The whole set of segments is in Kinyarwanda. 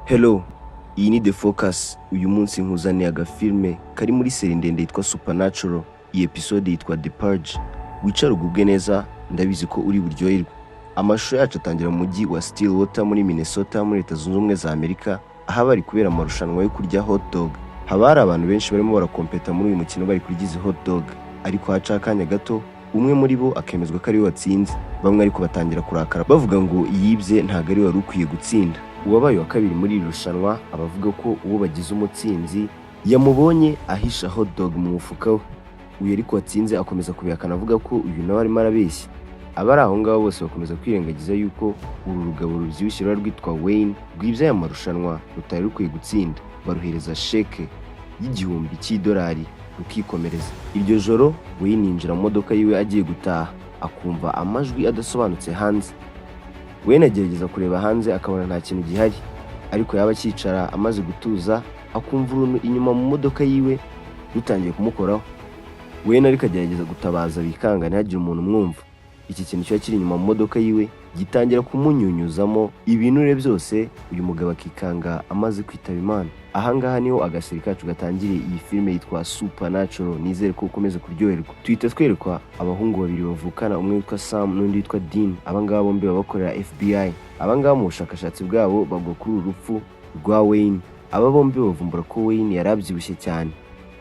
Hello, iyi ni The Focus. Uyu munsi nkuzaniye agafilme kari muri série ndende yitwa Supernatural. Iyi episode yitwa The Purge. Wicare ugubwe neza, ndabizi ko uri buryoherwe. Amashusho yacu atangira mu mujyi wa Stillwater muri Minnesota, muri Leta Zunze Ubumwe za Amerika, aho bari kubera amarushanwa yo kurya hot dog. Haba hari abantu benshi barimo barakompeta muri uyu mukino, bari kurya izi hot dog, ariko haca akanya gato umwe muri bo akemezwa ko ariwe watsinze. Bamwe ariko batangira kurakara, bavuga ngo yibye, ntabwo ari we wari ukwiye gutsinda. Uwabaye wa kabiri muri iri rushanwa aba avuga ko uwo bagize umutsinzi yamubonye ahisha hot dog mu mufuka we. Uyu ariko watsinze akomeza kubihakana, avuga ko uyu nawe arimo arabeshya. Abari aho ngaho bose bakomeza kwirengagiza yuko uru rugabo rubyibushye ruba rwitwa Wayne rwibye aya marushanwa rutari rukwiye gutsinda. Baruhereza sheke y'1000 cy'idolari, rukikomereza. Iryo joro Wayne yinjira mu modoka yiwe agiye gutaha, akumva amajwi adasobanutse hanze. Wayne agerageza kureba hanze, akabona nta kintu gihari, ariko yaba akicara amaze gutuza, akumva uruntu inyuma mu modoka yiwe rutangiye kumukoraho. Wayne ariko agerageza gutabaza, bikanga, ntihagire umuntu umwumva. Iki kintu kiba kiri inyuma mu modoka yiwe gitangira kumunyunyuzamo ibinure byose, uyu mugabo akikanga amaze kwitaba Imana. Ahangaha niho agasérie kacu gatangiriye. Iyi filime yitwa Supernatural, nizere ko ukomeza kuryoherwa. Tuhita twerekwa abahungu babiri bavukana, umwe witwa Sam n'undi witwa Dean. Abangaba bombi baba bakorera FBI. Abangaba mu bushakashatsi bwabo bagwa kuri uru rupfu rwa Wayne. Aba bombi bavumbura ko Wayne yari abyibushye cyane,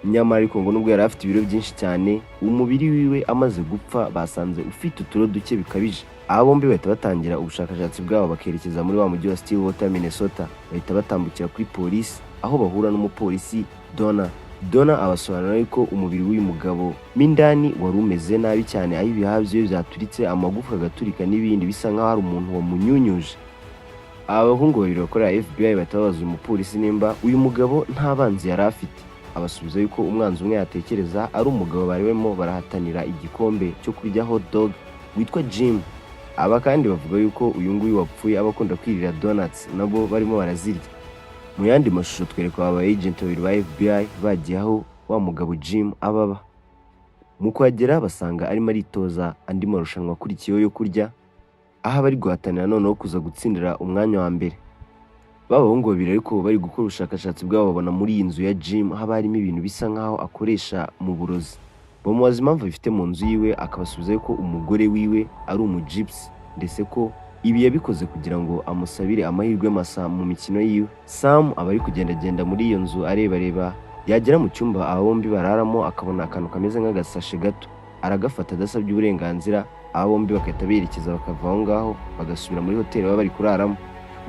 nyamara ariko ngo nubwo yari afite ibiro byinshi cyane, umubiri wiwe amaze gupfa basanze ufite uturo duke bikabije. Aba bombi bahita batangira ubushakashatsi bwabo, bakerekeza muri wa mujyi wa Stillwater, Minnesota. Bahita batambukira kuri polisi, aho bahura n'umupolisi Donna. Donna abasobanurira yuko umubiri w'uyu mugabo mo indani wari umeze nabi cyane, aho ibihaha byiwe byaturitse, amagufwa agaturika n'ibindi, bisa nk'aho hari umuntu wamunyunyuje. Aba bahungu babiri bakorera FBI bahita babaza uyu mupolisi nimba uyu mugabo nta banzi yari afite. Abasubiza yuko umwanzi umwe yatekereza ari umugabo bari barimo barahatanira igikombe cyo kurya hot dog witwa Jim. Aba kandi bavuga yuko uyu nguyu wapfuye aba akunda kwirira donuts, nabo barimo barazirya. Mu yandi mashusho twerekwa aba agent babiri ba FBI bagiye aho wa mugabo Jim aba aba. Mu kuhagera basanga arimo aritoza andi marushanwa akurikiyeho yo kurya, aho abari guhatanira noneho kuza gutsindira umwanya wa mbere. Ba bahungu babiri ariko bari gukora ubushakashatsi bwabo, babona muri iyi nzu ya Jim haba harimo ibintu bisa nkaho akoresha mu burozi. Bamubaza impamvu abifite mu nzu yiwe, akabasubiza yuko umugore wiwe ari umujipsi, ndetse ko ibi yabikoze kugira ngo amusabire amahirwe masa mu mikino yiwe. Sam aba ari kugendagenda muri iyo nzu arebareba, yagera mu cyumba aba bombi bararamo, akabona akantu kameze nk'agasashe gato, aragafata adasabye uburenganzira. Aba bombi bagahita berekeza, bakava aho ngaho bagasubira muri hoteli baba bari kuraramo.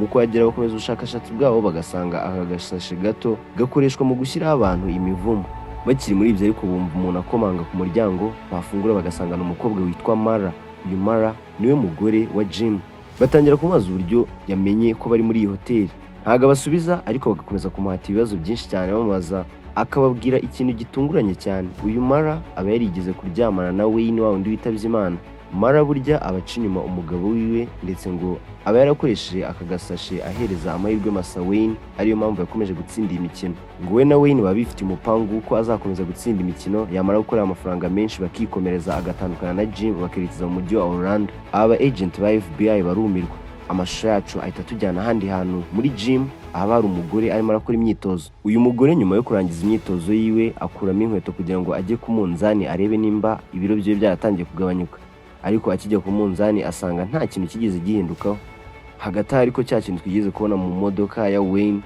Mu kuhagera bakomeza ubushakashatsi bwabo, bagasanga aka gasashe gato gakoreshwa mu gushyiraho abantu imivumo. Bakiri muri ibyo ariko, bumva umuntu akomanga ku muryango, bafungura bagasangana umukobwa witwa Mara. Uyu Mara niwe mugore wa Jim. Batangira kumubaza uburyo yamenye ko bari muri iyi hoteli. Ntabwo abasubiza, ariko bagakomeza kumuhata ibibazo byinshi cyane bamubaza, akababwira ikintu gitunguranye cyane. Uyu Mara aba yarigeze kuryamana na Wayne, wa wundi witabye Imana. Mara burya aba aca inyuma umugabo wiwe, ndetse ngo aba yarakoresheje aka gasashe ahereza amahirwe masa Wayne, ariyo mpamvu yakomeje gutsinda iyi mikino. Ngo we na Wayne baba bifitiye umupangu w'uko azakomeza gutsinda imikino, yamara gukorera amafaranga menshi bakikomereza, agatandukana na Jim, bakerekeza mu mujyi wa Orlando. Aba agent ba FBI barumirwa. Amashusho yacu ahita atujyana ahandi hantu muri gym, ahaba hari umugore arimo arakora imyitozo. Uyu mugore nyuma yo kurangiza imyitozo yiwe, akuramo inkweto kugira ngo ajye ku munzani arebe nimba ibiro byiwe byaratangiye kugabanyuka, ariko akijya ku munzani asanga nta kintu kigeze gihindukaho. Hagati aho ariko, cya kintu twigeze kubona mu modoka ya Wayne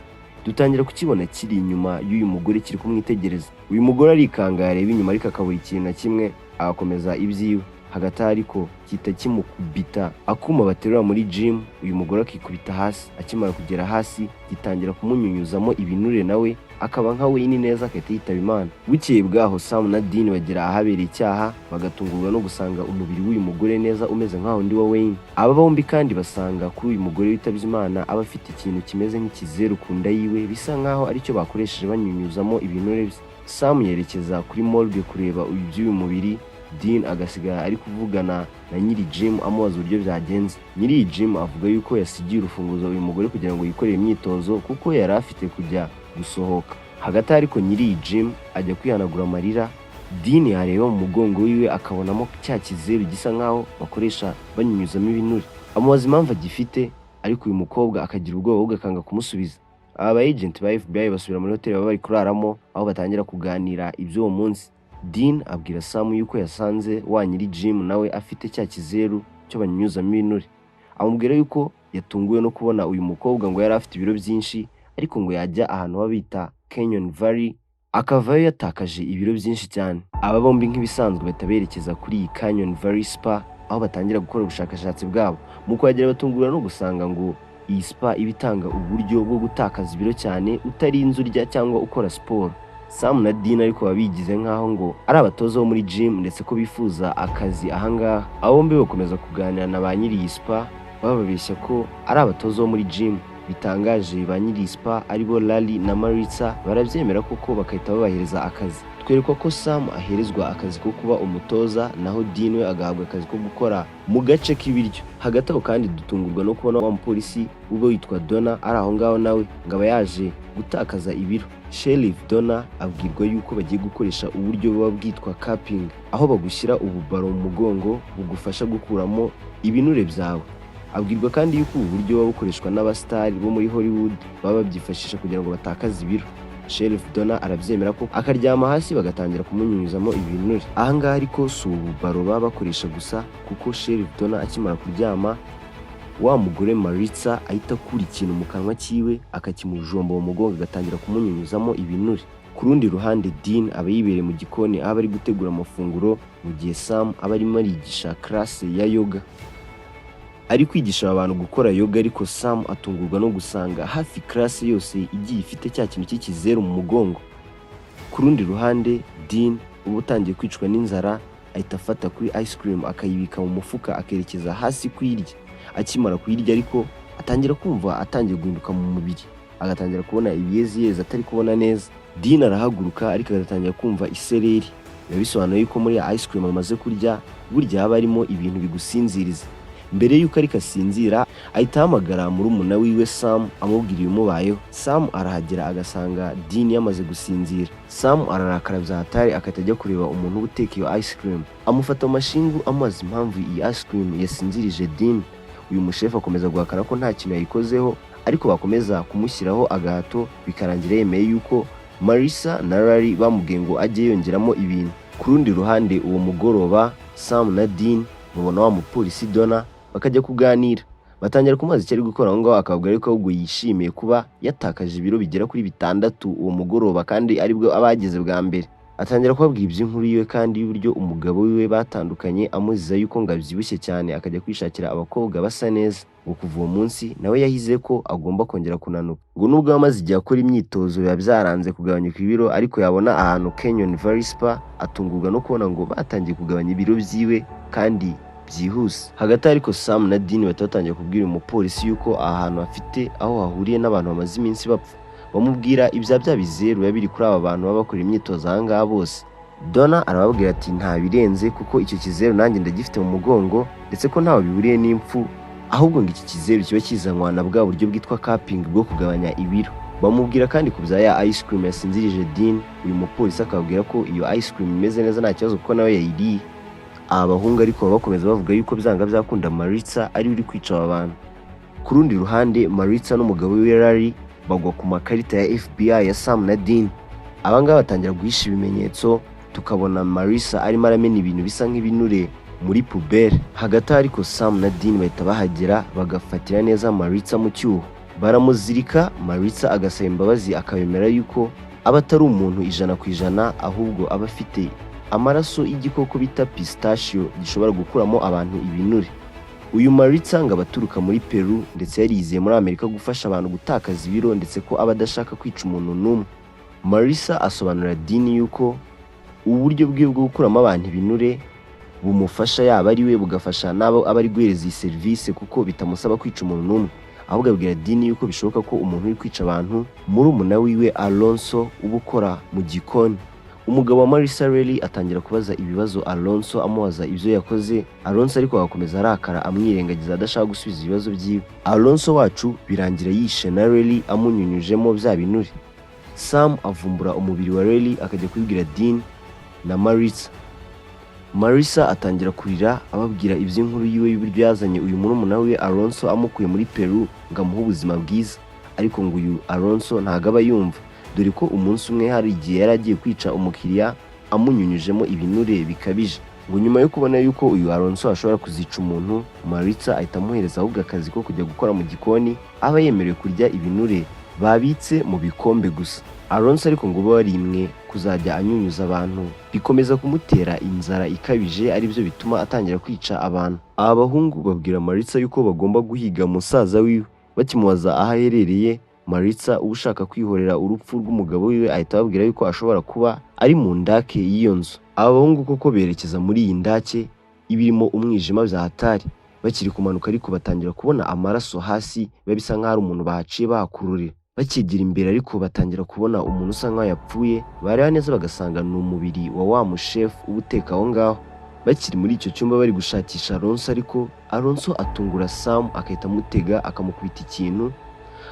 dutangira kukibona kiri inyuma y'uyu mugore, kiri kumwitegereza. Uyu mugore arikanga, yareba inyuma ariko akabura ikintu na kimwe, agakomeza ibyiwe. Hagati aho ariko gihita kimukubita akuma baterura muri gym, uyu mugore akikubita hasi. Akimara kugera hasi gitangira kumunyunyuzamo ibinure, nawe akaba nka Wayne neza, agahita yitaba Imana. Bukeye bwaho Sam na Dean bagera ahabereye icyaha, bagatungurwa no gusanga umubiri w'uyu mugore neza umeze nka wundi wa Wayne. Aba bombi kandi basanga kuri uyu mugore witabye Imana aba afite ikintu kimeze nk'ikizeru ku nda yiwe, bisa nkaho aricyo bakoresheje banyunyuzamo ibinure bye. Sam yerekeza kuri morgue kureba iby'uyu mubiri, Dean agasigara ari kuvugana na nyiri gym amubaza uburyo byagenze. Nyiri iyi gym avuga yuko yasigiye urufunguzo uyu mugore kugira ngo yikorere imyitozo, kuko yari afite kujya gusohoka. Hagati aho ariko nyiri iyi gym ajya kwihanagura amarira, Dean yareba mu mugongo wiwe akabonamo cya kizeru gisa nkaho bakoresha banyunyuzamo ibinure. Amubaza impamvu agifite, ariko uyu mukobwa akagira ubwoba, ahubwo akanga kumusubiza. Aba ba agent ba FBI basubira muri hoteli baba bari kuraramo, aho batangira kuganira iby'uwo munsi. Dean abwira Sam yuko yasanze wa nyiri gym nawe afite cya kizeru cyo banyunyuzamo ibinure. Amubwira yuko yatunguwe no kubona uyu mukobwa ngo yari afite ibiro byinshi, ariko ngo yajya ahantu baba bita Canyon Valley akavayo yatakaje ibiro byinshi cyane. Aba bombi nk'ibisanzwe bahita berekeza kuri iyi Canyon Valley Spa, aho batangira gukora ubushakashatsi bwabo. Mu kuhagera batungurwa no gusanga ngo iyi spa iba itanga uburyo bwo gutakaza ibiro cyane utarinze urya cyangwa ukora siporo. Sam na Dean ariko baba bigize nk'aho ngo ari abatoza bo muri gym, ndetse ko bifuza akazi ahangaha. Abo bombi bakomeza kuganira na ba nyiri iyi spa, bababeshya ko ari abatoza bo muri gym. Bitangaje, ba nyiri iyi spa aribo Larry na Maritza barabyemera koko, bagahita babahereza akazi. Twerekwa ko Sam aherezwa akazi ko kuba umutoza, naho Dean we agahabwa akazi ko gukora mu gace k'ibiryo. Hagati aho kandi dutungurwa no kubona wa mupolisi ubwo witwa Donna ari aho ngaho, nawe ngo aba yaje gutakaza ibiro. Sheriff Donna abwirwa yuko bagiye gukoresha uburyo buba bwitwa cupping, aho bagushyira ububaro mu mugongo bugufasha gukuramo ibinure byawe. Abwirwa kandi yuko ubu buryo buba bukoreshwa n'abasitari bo muri Hollywood, baba babyifashisha kugira ngo batakaze ibiro. Sheriff Donna arabyemera ko akaryama hasi, bagatangira kumunyunyuzamo ibinure. Ahangaha ariko si ubu baro baba bakoresha gusa, kuko Sheriff Donna akimara kuryama, wa mugore Maritza ahita akura ikintu mu kanwa kiwe akakimujomba mu mugongo, agatangira kumunyunyuzamo ibinure. Ku rundi ruhande, Dean aba yibereye mu gikoni aho aba ari gutegura amafunguro, mu gihe Sam aba arimo arigisha classe ya yoga. Ari kwigisha aba bantu gukora yoga, ariko Sam atungurwa no gusanga hafi classe yose igiye ifite cya kintu cy'ikizeru mu mugongo. Ku rundi ruhande, Dean uba utangiye kwicwa n'inzara ahita afata kuri ice cream, akayibika mu mufuka, akerekeza hasi kuyirya. Akimara kuyirya ariko atangira kumva atangiye guhinduka mu mubiri, agatangira kubona ibiyeziyezi, atari kubona neza. Dean arahaguruka, ariko agatangira kumva isereri. Biba bisobanuye yuko muri ya ice cream amaze kurya burya haba harimo ibintu bigusinziriza. Mbere y'uko ariko asinzira, ahita ahamagara murumuna wiwe Sam, amubwira ibimubayeho. Sam arahagera agasanga Dean yamaze gusinzira. Sam ararakara bya hatari, agahita ajya kureba umuntu uba uteka iyo ice cream, amufata mu mashingu, amubaza impamvu iyi ice cream yasinzirije Dean. Uyu mushefu akomeza guhakana ko nta kintu yayikozeho, ariko bakomeza kumushyiraho agahato, bikarangira yemeye yuko Marisa na Larry bamubwiye ngo ajye yongeramo ibintu. Ku rundi ruhande, uwo mugoroba Sam na Dean babona wa mupolisi Donna, bakajya kuganira, batangira kumubaza icyo ari gukora aho ngaho, akababwira yuko ahubwo yishimiye kuba yatakaje ibiro bigera kuri 6 uwo mugoroba, kandi aribwo aba yageze bwa mbere. Atangira kubabwira iby'inkuru yiwe kandi y'uburyo umugabo wiwe batandukanye amuziza yuko ngo abyibushye cyane, akajya kwishakira abakobwa basa neza. Ngo kuva uwo munsi nawe yahize ko agomba kongera kunanuka. Ngo nubwo amaze igihe akora imyitozo biba byaranze kugabanyuka ibiro, ariko yabona ahantu Canyon Valley Spa atungurwa no kubona ngo batangiye kugabanya ibiro byiwe kandi byihuse. Hagati ariko Sam na Dean bahita batangiye kubwira umupolisi yuko aha hantu hafite aho hahuriye n'abantu bamaze iminsi bapfa. Bamubwira ibya bya bizeru biba biri kuri aba bantu baba bakora imyitozo aha ngaha bose. Donna arababwira ati nta birenze, kuko icyo kizeru nanjye ndagifite mu mugongo, ndetse ko ntaho bihuriye n'impfu, ahubwo ngo iki kizeru kiba kizanwa na bwa buryo bwitwa cupping bwo kugabanya ibiro. Bamubwira kandi ku bya ya ice cream yasinzirije Dean. Uyu mupolisi akababwira ko iyo ice cream imeze neza, nta kibazo, kuko nawe yayiriye. Aba bahungu ariko baba bakomeza bavuga yuko byanga byakunda Maritza ari we uri kwica aba bantu. Ku rundi ruhande, Maritza n'umugabo we Larry bagwa ku makarita ya FBI ya Sam na Dean. Abangaba batangira guhisha ibimenyetso, tukabona Marisa arimo aramena ibintu bisa nk'ibinure muri poubelle. Hagati aho ariko Sam na Dean bahita bahagera, bagafatira neza Maritza mu cyuho, baramuzirika. Maritza agasaba imbabazi, akabemera yuko aba atari umuntu 100%, ahubwo aba afite amaraso y'igikoko bita pistachio gishobora gukuramo abantu ibinure. Uyu Maritza ngo aba aturuka muri Peru, ndetse yarizeye muri Amerika gufasha abantu gutakaza ibiro, ndetse ko aba adashaka kwica umuntu n'umwe. Marisa asobanurira Dean yuko uburyo bwe bwo gukuramo abantu ibinure bumufasha yaba ari we, bugafasha n'abo aba ari guhereza iyi serivisi, kuko bitamusaba kwica umuntu n'umwe. Ahubwo abwira Dean yuko bishoboka ko umuntu uri kwica abantu murumuna wiwe Alonso uba ukora mu gikoni. Umugabo wa Marisa Larry atangira kubaza ibibazo Alonso, amubaza ibyo yakoze. Alonso ariko agakomeza arakara, amwirengagiza, adashaka gusubiza ibibazo byiwe. Alonso wacu birangira yishe na Larry amunyunyujemo bya binure. Sam avumbura umubiri wa Larry, akajya kubibwira Dean na Marisa. Marisa atangira kurira, ababwira iby'inkuru yiwe y'uburyo yazanye uyu murumuna we Alonso amukuye muri Peru ngo amuhe ubuzima bwiza. Ariko ngo uyu Alonso ntago aba yumva, dore ko umunsi umwe hari igihe yari agiye kwica umukiriya amunyunyujemo ibinure bikabije. Ngo nyuma yo kubona yuko uyu Alonso ashobora kuzica umuntu, Maritza ahita amuhereza ahubwo akazi ko kujya gukora mu gikoni, aba yemerewe kurya ibinure babitse mu bikombe gusa. Alonso ariko ngo uba warimwe kuzajya anyunyuza abantu bikomeza kumutera inzara ikabije, aribyo bituma atangira kwica abantu. Aba bahungu babwira Maritza yuko bagomba guhiga musaza wiwe. Bakimubaza aho aherereye, Maritza uba ushaka kwihorera urupfu rw'umugabo wiwe ahita ababwira yuko ashobora kuba ari mu ndake y'iyo nzu. Aba bahungu koko berekeza muri iyi ndake iba irimo umwijima bya hatari. Bakiri kumanuka ariko batangira kubona amaraso hasi, biba bisa nk'aho ari umuntu bahaciye bahakururira. Bakigera imbere ariko batangira kubona umuntu usa nk'aho yapfuye, bareba neza bagasanga ni umubiri wa wa mushefu uba uteka aho ngaho. Bakiri muri icyo cyumba bari gushakisha Alonso, ariko Alonso atungura Sam agahita amutega, akamukubita ikintu,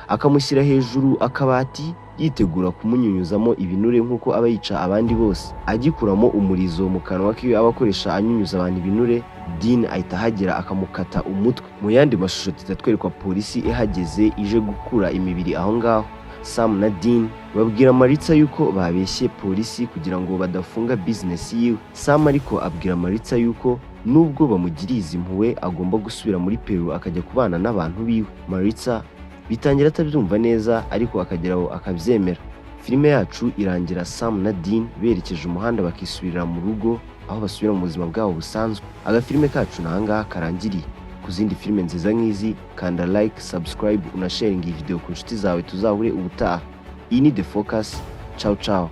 akamushyira hejuru akabati, yitegura kumunyunyuzamo ibinure nk'uko aba yica abandi bose. Agikuramo umurizo mu kanwa kiwe aba akoresha anyunyuza abantu ibinure, Dean ahita ahagera akamukata umutwe. Mu yandi mashusho tuhita twerekwa polisi ihageze ije gukura imibiri aho ngaho. Sam na Dean babwira Maritza yuko babeshye polisi kugira ngo badafunga business yiwe. Sam ariko abwira Maritza yuko nubwo bamugiriye izi mpuhwe agomba gusubira muri Peru akajya kubana n'abantu biwe. Maritza bitangira atabyumva neza, ariko akageraho akabyemera. Filime yacu irangira Sam na Dean berekeje umuhanda bakisubirira mu rugo, aho basubira mu buzima bwabo busanzwe. Agafilime kacu ni ahangaha karangiriye. Ku zindi filime nziza nk'izi, kanda like, subscribe, unasharinga iyi video ku nshuti zawe. Tuzahure ubutaha. Iyi ni The Focus. Ciao ciao.